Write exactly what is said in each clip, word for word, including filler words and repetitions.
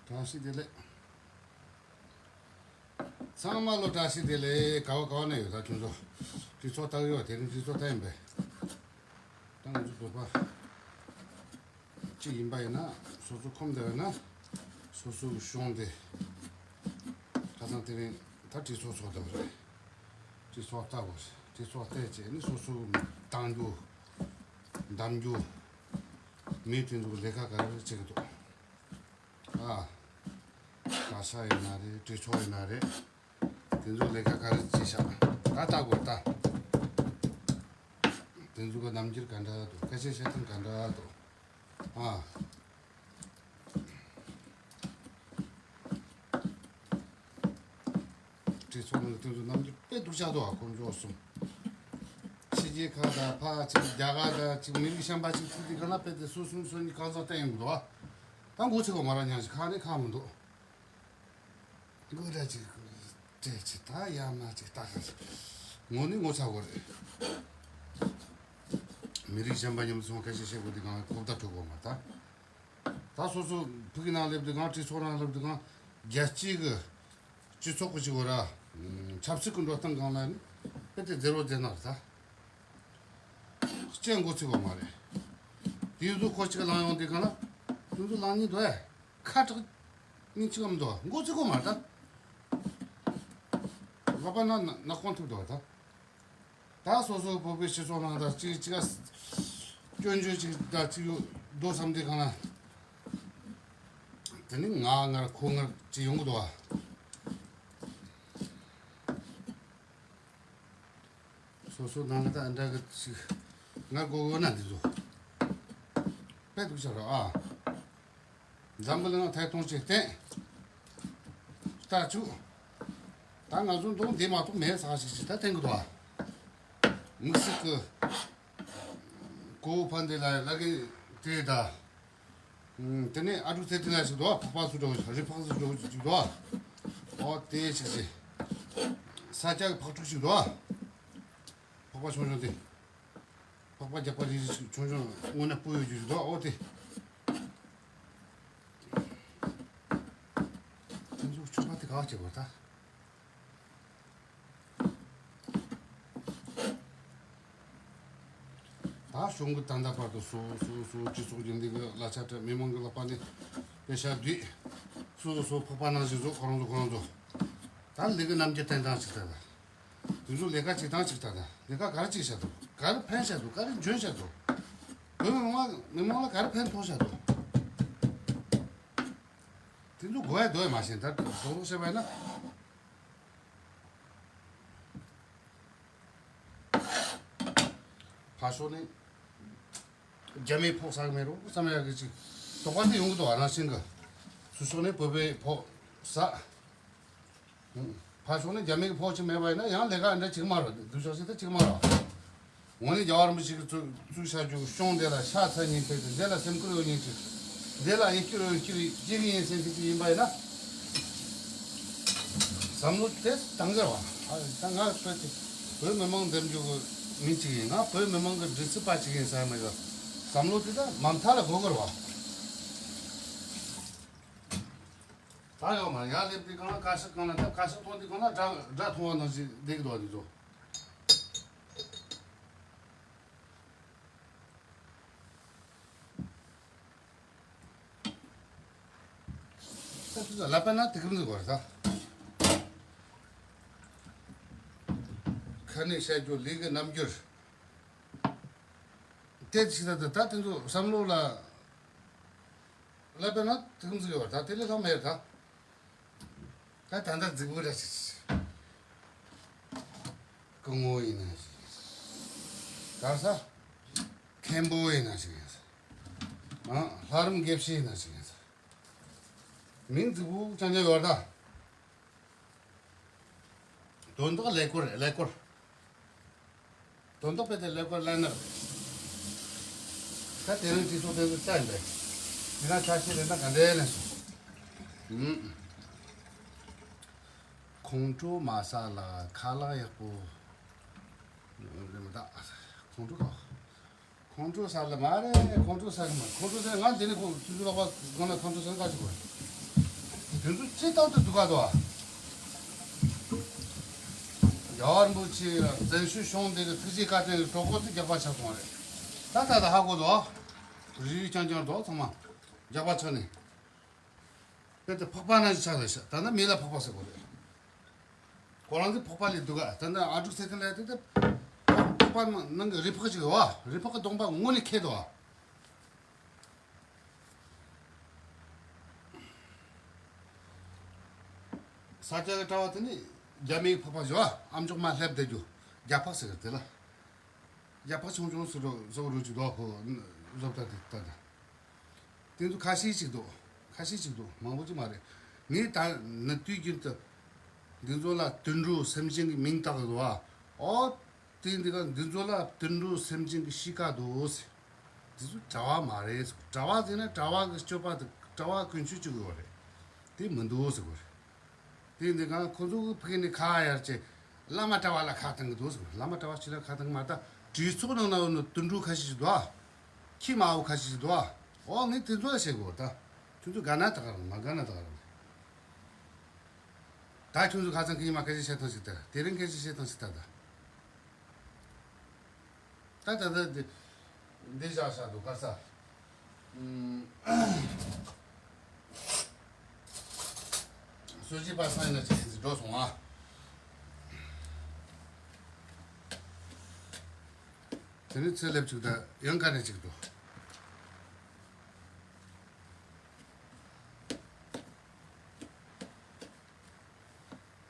བཀྲ་ཤིས་བདེ་ལེགས། ཚང་མ་ལོ་བཀྲ་ཤིས་བདེ་ལེགས། ག་བ་ག་བ་ན་ཡོད་ད་ཁྱོད་ཚོ། སྤྱི་ཚོགས་ལྟ་གི་ཡོད། དེ་རིང་སྤྱི་ཚོགས་ལྟ་ཡིན་པས། ད་ང་ཚོ་བོད་པ་གཅིག་ཡིན་པ་ཡིན་ན། སོ་སོ་ཁོམ་བསྡད་ཡོད་ན། སོ་སོའི་གཞུང་དེ། ཁ་སང་དེ་རིང་ད་གྲོས་ཚོགས་ཚོགས་བསྡད་པ་རེད། གྲོས་ཚོགས་ལྟ་དགོས་རེད། གྲོས་ཚོགས་བལྟས་བྱས་ནས་སོ་སོའི་གཏང་རྒྱུ། འདམ་རྒྱུ། མི་དེ་ཚོ་ལས་ཀ་ག་རེ་བྱེད་ཀྱི་འདུག་ཨ། བཀའ་ཤག་ཡིན་ན་རེད། གྲོས་ཚོགས་ཡིན་ན་རེད། དེ་ཚོ་ལས་ཀ་ག་རེ་བྱེད་ཤག་ད་ལྟ་དགོས་ད། དེ་ཚོ་གི་རྣམ་འགྱུར་ག་འདྲ་འདུག་སྐད་ཆ་བཤད་སྟངས་ག་འདྲ་འདུག་ཨ། གྲོས་ཚོགས་ནང་གི་དེ་ཚོ་རྣམ་འགྱུར་དཔེ་སྡུག་ཅག་འདུག་ཨ། ཁོང་ཚོ་གསུམ། ཕྱི་རྒྱལ་ཁག་དང་ཕ་ཅིག་རྒྱ་གར་དང་ཅིག་མི་རིགས་གཞན་པ་ཅིག་ཐུག་དུས་ག་ན་དཔེ་དེ་སོ་སོ་སོ་གཉིས་གང་ཟག་བསྟན་ཡོང་གི་འདུག་ཨ། ད་མགོ་ཚོས་གོ་མ་ར། ཉག་ཅིག་ཁག་ནི་ཁག་མི་འདུག་སྐུ་དྲག་ཅིག་སྤྲད་ཅིག་ད་ཡར་མར་ཅིག་ལྟ་ཁ་ཤས། ངོ་ནི་ངོ་ཚ་གོ་རེད། མི་རིགས་གཞན་པ་མཉམ་དུ་སོང་སྐད་ཆ་བཤད་དགོས་དུས་གང་གོ་བརྡ་འཕྲོད་གོ་མ་ད། ད་སོ་སོ་ཕུག་གི་ནང་སླེབས་དུས་གང་གྲོས་ཚོགས་ནང་སླེབས་དུས་གང་རྒྱལ་སྤྱི་གི་སྤྱི་ཚོགས་ཀྱི་ཅིག་གོ་ར། ཆབ་སྲིད་ཀྱི་འགྲོ་སྟངས་གང་ལ་ནི་དཔེ་དེ་མཛེས་རོགས་མཛེས་ན་རེད་ད། སྤྱན་མགོ་ཚོས་གོ་མ་རེད། དེ་ཚོ་ཁོ་གཅིག་ལངས་ཡོང་དུས་གང་ལ་དེ་ཚོ་ལངས་ཉིན་དོ་ཨེ། ཁ་གྲག་ཉིན་གཅིག་གམ་འདུག་མགོ་ཚོས་གོ་མ་རེད་ད། ལག་པ་ན་ན་ཁོང་ཐུབ་འདུག་ད། ད་སོ་སོ་བོད་པའི་སྤྱི་ཚོགས་ནང་ད་གཅིག་གཅིག་ག་སྐྱོན་བརྗོད་ཅིག་ད་གཅིག་ཡོད་འདུག་བསམ་དུས་གང་ལ། དེ་ནི་ང་ངར་ཁོ་ངར་ཅིག་ཡོང་གི་འདུག་ཨ། སོ་སོ་ནང་གི་ད་འདྲ་གི་ཅིག་ང་དགོས་ཡོད་ན་འདི་ཚོ་དཔེ་སྡུག་ཅག་རེད་ཨ། འཛམ་བུ་གླིང་ཐད་གཏོང་བྱེད་བསྟན། ལྟ་བཅུག་ད་ང་ཚོ་འདུག་འདི་མ་གཏོགས་མེད་ས་ཞིག་ཅིག་ད་བསྟན་གི་འདུག་ཨ། དམིགས་བསལ་གི་གོ་བོ་ཕན་དེ་ལ་ལ་གི་དེ་ད། དེ་ནས་ཨ་ཕྲུག་ཚེ་དེ་ལ་ཞིག་འདུག་ཕག་པ་ཚུ་འགྲོ་རི་ཕག་ཚུ་འགྲོ་ཅིག་འདུག་ཨོ་དེ་ཞིག་ཞིག་ས་སྐྱ་གི་ཕག་ཕྲུག་ཞིག་འདུག་ཕག་པ་ཆུང་ཆུང་དེ། ཕག་པ་རྒྱག་པ་རིགས་རིགས་ཆུང་ཆུང་སྔོན་ན་སྤུ་ཡོད་རྒྱུ་ཞིག་འདུག་ཨོ་དེ། དེ་ཚོ་ཆུ་བ་དེ་ག་བ་བྱེད་དགོས་ད། ད་གཞུང་གི་ད་ལྟ་བར་དུ་སོ་སོ་སོ་སྤྱི་ཚོགས་ཀྱི་འདི་གི་གླ་ཆ་སྤྲད། མི་མང་གི་ལག་པ་ནས་པེ་ཤ་བསྡུས། སོ་སོ་ཕག་པ་ནང་བཞིན་བཟོ། ཁོ་རང་ཚོ་ཁོ་རང་ཚོ། ད་ལས་ཀའི་རྣམ་འགྱུར་བསྟན་སྟངས་ཅིག་ལྟ་ད། དེ་ཚོ་ལས་ཀ་བྱེད་སྟངས་ཅིག་ལྟ་ད། ལས་ཀ་ག་རེ་བྱེད་བཞག་འདུག་ག་རེ་ཕན་བཞག་འདུག་ག་རེ་འཇོན་བཞག་འདུག་བོད་མི་མང་མི་མང་ལ་ག་རེ་ཕན་ཐོགས་བཞག་འདུག་དེ་ཚོ་དགོས་ཡ་འདུག་ཡ་མ་ཤེས། ད་གཟུགས་བཟོ་བཤད་པ་ཡིན་ན། ཕར་ཕྱོགས་ནས་རྒྱ་མིའི་ཕོགས་ཟ་གི་མེད་རུང་བསམ་ཡག་གི་ཅིག་དོགས་པ་དེ་ཡོང་གི་འདུག་ཨ། རང་བཞིན་གི་ཚུར་ཕྱོགས་ནས་བོད་པའི་ཕོགས་ཟ། ཕར་ཕྱོགས་ནས་རྒྱ་མིའི་ཕོགས་ཅིག་མེད་པ་ཡིན་ན་ཡང་ལས་ཀ་འདྲ་ཅིག་མ་རེད། སྡུག་ཅག་ཞིག་ད་ཅིག་མ་རེད། འོ་ནི་རྒྱལ་བ་རིན་པོ་ཆེ་གི་བཙུགས་བཙུགས་བཞག་རྒྱུ་གཞུང་དེ་ལ་ཕྱག་འཚལ་མཁན་དེ་དང་། དེ་ལ་སེམས་ཁུར་ཡོད་མཁན་ཅིག་དེ་ལ་ཡིད་སྐྱོ་ཡོད་མཁན་ཅིག་ཅིག་ཡིན་ཟེར་མཁན་ཅིག་ཡིན་པ་ཡིན་ན། བསམ་བློ་དེ་གཏང་གི་རེད་བ། ཨ། ད་ང་བོད་ཀྱི་བོད་མི་མང་འདེམས་རྒྱུ་གི་མི་གཅིག་ཡིན། ང་བོད་མི་མང་གི་སྒྲིག་འཛུགས་པ་གཅིག་ཡིན་ཟེར་མ་ཡོད། བསམ་བློ་དེ་ད་མ་མཐའ་ལ་དགོས་ཀྱི་རེད་བ། ད་ཡོད་མ་ཡར་སླེབས་དུས་གང་ལ་བཀའ་ཤག་གང་ལ་ད་བཀའ་ཤག་མཐོང་དུས་གང་ལ་དགྲ་དགྲ་མཐོང་བ་ནང་བཞིན་བསྡད་ཀྱི་འདུག་བ། འདི་ཚོ། ད་དུས་ལབ་པ་ན་དེ་གམ་ཟིག་གོ་རེད་ད། ཁ་ནས་བཤད་རྒྱུ་ལས་ཀའི་རྣམ་འགྱུར། དེ་ཅི་ད་ད་ད་དེ་ཚོ་བསམ་བློ་ལ་ལབ་པ་ན་དེ་གམ་ཟིག་ཡོད་རེད་ད། དེ་ལས་ལྷག་མེད་རེད་ད། ད་ད་ད་རྫིག་པོ་ར་ཅིག་སྐུ་ངོ་ཡིན་ན་ཞིག་ཡིན་ས། ག་རེ་ཟ། མཁན་པོ་ཡིན་ན་ཞིག་ཡིན་ས། ཨ། ལྷ་རམས་དགེ་བཤེས་ཡིན་ན་ཞིག་ཡིན་ས། མིང་རྫིག་པོ་རྐྱང་རྐྱང་ཡོད་རེད་ད། དོན་དག་ཀླད་ཀོར་རེད། ཀླད་ཀོར། དོན་དག་དཔེ་དེ་ཀླད་ཀོར་ཀླད་ནག་རེད། ད་དེ་རིང་སྤྱི་ཚོགས་དེ་ཚོ་བཙལ་འདི། དེ་རང་ཆ་ཤས་རེད་ན་ག་འདྲའི་ལན་སོང་། ཁོང་ཁྲོ་མ་ཟ་ལ་ཁ་ལག་ཡག་པོ་རེད་མ་ད། ཁོང་ཁྲོ་ག་ཁོང་ཁྲོ་ཟ་ལ་མ་རེད། ཁོང་ཁྲོ་ཟ་གི་མ། ཁོང་ཁྲོ་ཟ་ང་འདི་ནས་ཁོང་ཚུར་ཚུར་ལོག་པ་སྒང་ལ་ཁོང་ཁྲོ་ཟ་ག་ཅིག་གོ། དེ་ཚོ་ཅི་ལྟར་དུ་འདུག་ག་དོ། རྒྱལ་བ་རིན་པོ་ཆེ་བཙན་བྱོལ་གཞུང་འདི་གི་ཐུགས་རྗེ་བཀའ་དྲིན་གྱི་གྲོགས་པོ་ཚོ་རྒྱག་པ་ཆགས་སོང་བ་རེད། ད་ད་ད་ཧ་གོ་དོ། རི་རི་རྐྱང་རྐྱང་དོ་ཚང་མ་རྒྱག་པ་ཆགས་ནས། དཔེ་དེ་ཕག་པ་ནང་བཞིན་ཆགས་རེད་ཤག་ད་ནི་མི་ལ་ཕག་པ་ཟེར་གོ་རེད། ཁོ་རང་ཚོ་ཕག་པ་ལས་སྡུག་ག་ད་ནི་ཨ་འབྲུག་ཟེར་མཁན་ལ་དེ་དེ་ཕག་པ་ནང་གི་རི་ཕག་ཅིག་ཡོད་བ། རི་ཕག་གི་གདོང་པ་དངོས་གནས་ཁེ་འདུག་བ། ས་སྐྱ་གི་གྲྭ་བ་དེ་ནི་རྒྱ་མིའི་ཕག་པ་ཞིག་བ། ཨ་མཆོག་མ་སླེབས་བསྡད་རྒྱུ། རྒྱ་ཕག་ཟེར་གི་དེ་ལ། རྒྱ་ཕག་ཆུང་ཆུང་སུ་རུ་བཟོ་རུ་ཅིག་འདུག་ཁོ་བཟོ་ལྟ་དེ་ལྟ་དང་། དེ་ཚོ་ཁ་ཤས་ཅིག་འདུག་ཁ་ཤས་ཅིག་འདུག་མང་པོ་ཅིག་མ་རེད། ངས་ད་ནི་དུས་རྒྱུན་དུ་འདི་ཚོ་ལ་དུད་འགྲོ་སེམས་ཅན་གྱི་མིང་བཏགས་འདུག་བ། ཨོ། དེ་འདི་ག་འདི་ཚོ་ལ་དུད་འགྲོ་སེམས་ཅན་གྱི་གཤིས་ཀ་འདུག་ཟེར། འདི་ཚོ་གྲྭ་བ་མ་རེད་ཟེར། གྲྭ་བ་ཟེར་ན་གྲྭ་བ་གི་སྤྱོད་པ་དེ་གྲྭ་བ་ཀུན་སྤྱོད་ཅིག་ཡོད་རེད། དེ་མི་འདུག་ཟེར་གོ་རེད། དེ་འདི་ག་ཁོ་ཚོ་གི་ཕ་གི་ནས་ཁ་ཡར་བྱས། བླ་མ་གྲྭ་བ་ལ་ཁ་བཏང་གི་འདུག་ཟེར། བླ་མ་གྲྭ་བ་ཕྱི་ལ་ཁ་བཏང་གི་མ་ད། གྲོས་ཚོགས་ནང་ན་ཡོད་ནོ་དུད་འགྲོ་ཁ་ཤས་ཤིག་འདུག་ཨ། ཁྱི་མ་བོ་ཁ་ཤས་ཤིག་འདུག་ཨ། འོ་ངས་དེ་ཚོ་ལ་བཤད་དགོས་ད། ཁྱོད་ཚོ་དགའ་ན་ད་ག་རང་མ་དགའ་ན་ད་ག་རང་། ད་ཁྱོད་ཚོ་ཁ་སང་ཁྱི་མ་སྐད་ཆ་བཤད་སྟངས་ཤིག་ད། དེ་རིང་སྐད་ཆ་བཤད་སྟངས་ཤིག་ད་ད། ད་ད་ད་འདི་འདི་བཞག་བཞག་འདུག་ག་ས། ཨུམ། སོ་སྐྱེས་པ་སང་ཡིན་ན་ཅིག་ཡིན་ཟིག་འགྲོ་སོང་ཨ། དེ་ནས་ཚེ་སླེབས་ཅིག་ད་ཡང་ག་ནས་ཅིག་འདུག་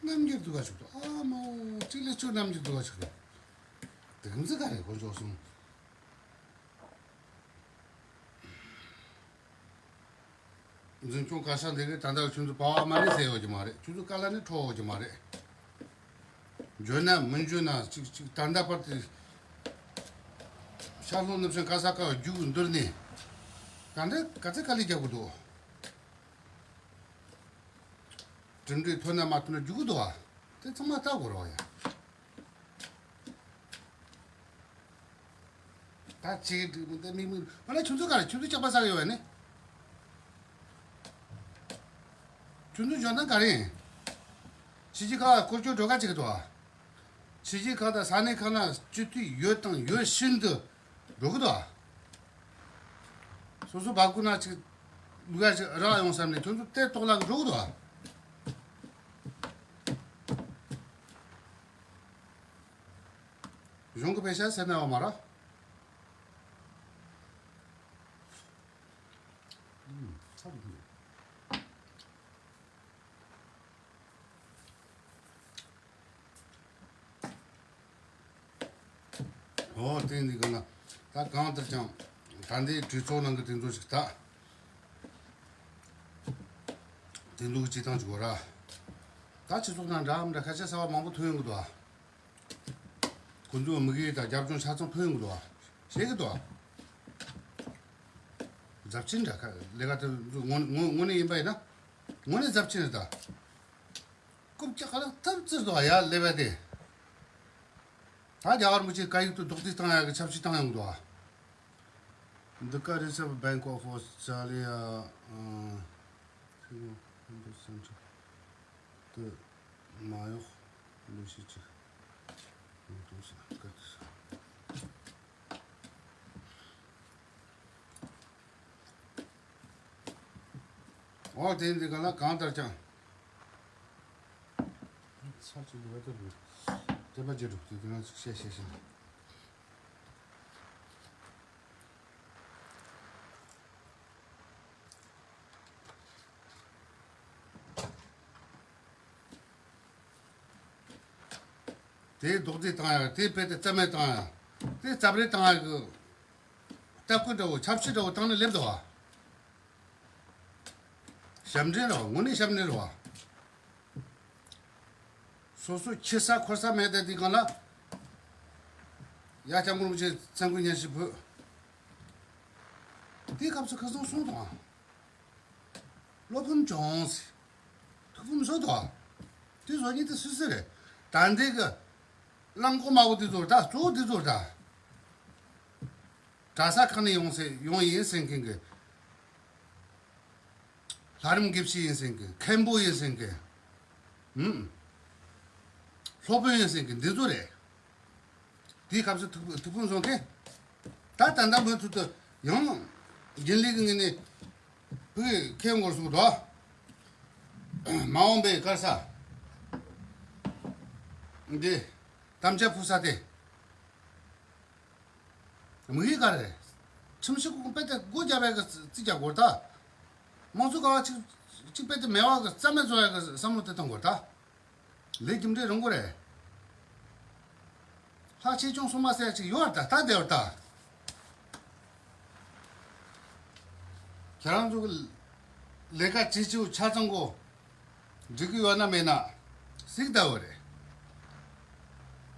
རྣམ་འགྱུར་འདུག་ག་ཅིག་འདུག་ཨ་མ་ཅིག་ལས་ཅོ་རྣམ་འགྱུར་འདུག་ག་ཅིག་འདུག་དེ་ག་ཚོད་ག་རེད་གོ་འཇོག་སོང་། འཛིན་སྐྱོང་བཀའ་ཤག་འདི་གིས་ད་ལྟ་ཁྱོད་ཚོ་པ་ཝ་མ་ནི་ཟེར་ཡོད་ཀྱི་མ་རེད། ཁྱོད་ཚོ་བཀའ་ལ་ནི་འཕྲོ་ཡོད་ཀྱི་མ་རེད། འཇོན་ན་མི་འཇོན་ན་ཅིག་ཅིག་ད་ལྟ་བར་དུ་ཤར་ལྷོ་ནུབ་བྱང་ག་ས་ག་རྒྱུག་འདུར་ནས་ག་འདྲ་ག་ཚད་དཀའ་ལས་རྒྱག་གི་འདུག་གྲུབ་འབྲས་ཐོན་ན་མ་ཐོན་ན་རྒྱུག་གི་འདུག་བ། དེ་ཚང་མ་ལྟ་དགོས་རེད་བ་ཡ། ད་ཅིག་འདི་མི་མི་མ་ན་ཁྱོད་ཚོ་ག་རེ་ཁྱོད་ཚོ་སྐྱག་པ་ཟ་གི་ཡོད་བས་ནི། ཁྱོད་ཚོ་འཇོན་ཐང་ག་རེ་ཡིན། ཕྱི་རྒྱལ་ཁག་སྐོར་སྐྱོད་འགྲོ་ག་ཅིག་འདུག་ཨ། ཕྱི་རྒྱལ་ཁག་དང་ས་གནས་ཁག་ན་སྤྱི་འཐུས་ཡོད་དང་ཡོད་བཞིན་དུ་འགྲོ་གི་འདུག་ཨ། སོ་སོ་བ་ཀུ་ན་ཅིག་ལུག་ཡ་ཅིག་རག་ཡོང་བསམ་ནས་ཁྱོད་ཚོ་ལྟེ་ཏོག་ལག་འགྲོ་གི་འདུག་ཨ། གཞུང་གི་པེ་ཤ་སེར་ན་བ་མ་ར། ཨོ་དེ་འདི་ག་ན་ད་གང་ལྟར་ཀྱང་ད་འདི་གྲོས་ཚོགས་ནང་གི་དེ་ཚོ་ཞིག་ད་དེ་འདུག་གི་བྱེད་སྟངས་ཅིག་གོ་ར། ད་སྤྱི་ཚོགས་ནང་འདྲ་མི་འདྲ་སྐད་ཆ་གསར་བ་མང་པོ་ཐོན་ཡོང་གི་འདུག་ཨ། ཁོང་ཚོའི་དམིགས་ཡུལ་དང་རྒྱབ་ལྗོངས་ཆ་ཚང་ཕུལ་ཡོང་གི་འདུག་བ། ཤེས་ཀྱི་འདུག་བ། རྫབ་ཆེན་འདྲ་ཁ་ལས་ཀ་དེ་ཚོ་དངོས་དངོས་དངོས་གནས་ཡིན་པ་ཡིན་ན། དངོས་གནས་རྫབ་ཆེན་རེད་ད། རྐུབ་ཀྱི་ཁ་ལག་ཐབས་ཙིར་འདུག་བ་ཡ་ལས་པ་དེ། ད་རྒྱལ་བ་རིན་པོ་ཆེ་བཀའ་ཡིག་ཏུ་རྡོག་རྫིས་བཏང་ཡག་གི་ཆབ་སྲིད་བཏང་ཡོང་གི་འདུག་བ། འདི་ག་Reserve Bank of Australia ཨ། Singapore Central དུ་མ་གཡོག་ལས་བྱེད་ཅིག་ཡོང་དོན་ཞིག་བཀའ་ཁྲིད། འོ་དེ་འདི་ག་ལ་གང་ལྟར་ཀྱང་ཚར་གཅིག་འདི་བ་ལྟར་དུ་དེ་པ་རྗེས་འགྲོ་དེ་དེ་ང་ཚོ་བཤད་བཤད་བཤད། དེའི་རྡོག་རྫིས་བཏང་ཡག་དེའི་དཔེ་དེ་རྩ་མེད་བཏང་ཡག་དེ་རྩབ་རེས་བཏང་ཡག་གི་ལྟ་སྐུལ་འདྲ་བོ་ཆབ་སྲིད་འདྲ་བོ་བཏང་ནས་སླེབས་འདུག་བ། ཞབས་འདྲེན་རེད་བ། དངོས་གནས་ཞབས་འདྲེན་རེད་བ། སོ་སོ་ཁྱི་ཟ་འཁོར་ཟ་མེད་དེ་དེའི་སྒང་ལ། ཡ་སྐྱབས་མགོན་རིན་པོ་ཆེ་མཚན་བཀུར་སྙན་ཞུ་ཕུལ། དེའི་སྐབས་སུ་ཁ་སང་གསུངས་དང་། བློ་ཕམ་བྱུང་ཟེར། ཐུགས་ཕམ་བཟོ་དང་། དེ་བཟོ་མཁན་དེ་སུ་སུ་རེད། ད་འདི་གི་གླང་གོག་དམར་པོ་དེ་ཚོ་རེད་ད། གཙོ་བོ་དེ་ཚོ་རེད་ད། གྲྭ་ས་ཁག་ནས་ཡོང་ཟེར་ཡོང་ཡིན་ཟེར་མཁན་གི། ལྷ་རམས་དགེ་བཤེས་ཡིན་ཟེར་མཁན། མཁན་པོ་ཡིན་ཟེར་མཁན། ཧུམ། སློབ་དཔོན་ཡིན་ཟེར་མཁན་འདི་ཚོ་རེད། དེའི་སྐབས་སུ་ཐུགས་ཐུགས་ཕམ་བཟོ་མཁན། ད་ད་ལྟ་མུ་མཐུད་དུ་ཡང་རྒྱུན་ལས་ཀྱི་ངོས་ནས་ཕུགས་ཁེ་འགོར་སོང་དོ། མ་འོངས་པའི་སྐལ་བཟང་འདི་དམ་བཅའ་ཕུལ་ས་དེ། དམིགས་ཡུལ་ག་རེ་རེད། ཁྲིམས་ཞིབ་ཁང་དཔེ་དེ་སྒོ་རྒྱབ་ཡག་གི་རྩིས་རྒྱག་དགོས་ད། དམངས་གཙོ་ཀ་བ་གཅིག་གཅིག་དཔེ་དེ་མེད་པ་གི་རྩ་མེད་བཟོ་ཡག་གི་བསམ་བློ་དེ་གཏོང་དགོས་ད། ལས་རྒྱུ་འབྲས་རིང་པོ་རེད། ལྷག་ཆེ་ཆུང་སོང་མ་ཟེར་ཡག་ཅིག་ཡོད་ད། ད་བདེ་བར་ད། ཁྱེད་རང་ཚོ་གི་ལས་ཀ་བྱེད་ཆུ་ཆ་ཚང་གོ། འགྲིག་གི་ཡོད་ན་མེད་ན་གཟིགས་ལྟ་བུ་རེད།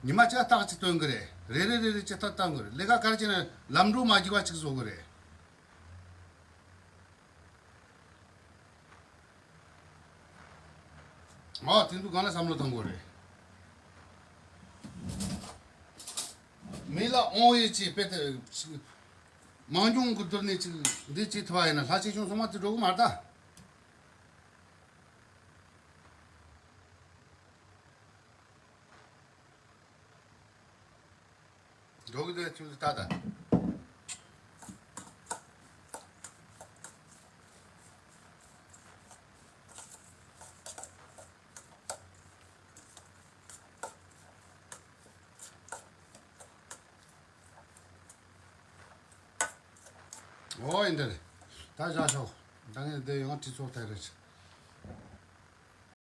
ཉི་མ་གཅིག་རྟགས་གཅིག་སྟོན་གི་རེད། རེ་རེ་རེ་རེ་གཅིག་ཐག་བཏང་གི་རེད། ལས་ཀ་ག་རེ་བྱས་ན་ལམ་འགྲོ་མ་འགྱིག་པ་གཅིག་བཟོ་གི་རེད། ཨ་དེ་ཚོ་གང་ལ་བསམ་བློ་གཏོང་དགོས་རེད། མི་ལ་དབང་ཡོད་ཅེས་དཔེ་དེ་མང་ཉུང་གི་བསྡུར་ནས་ཅིག་འདི་བྱེད་ཐུབ་པ་ཡིན་ན་ལྷག་ཆེ་ཆུང་སོང་མ་དེ་འགྲོ་གི་མ་རེད་ད། འགྲོ་གི་འདུག་ཁྱོད་ཚོ་ལྟ་ད། ཨོ་ཡིན་འདི་རེད། ད་བཞག་ཤོག་ད་ངས་འདི་ཡང་ཁྲིད་ཚོགས་ཐལ་རེད།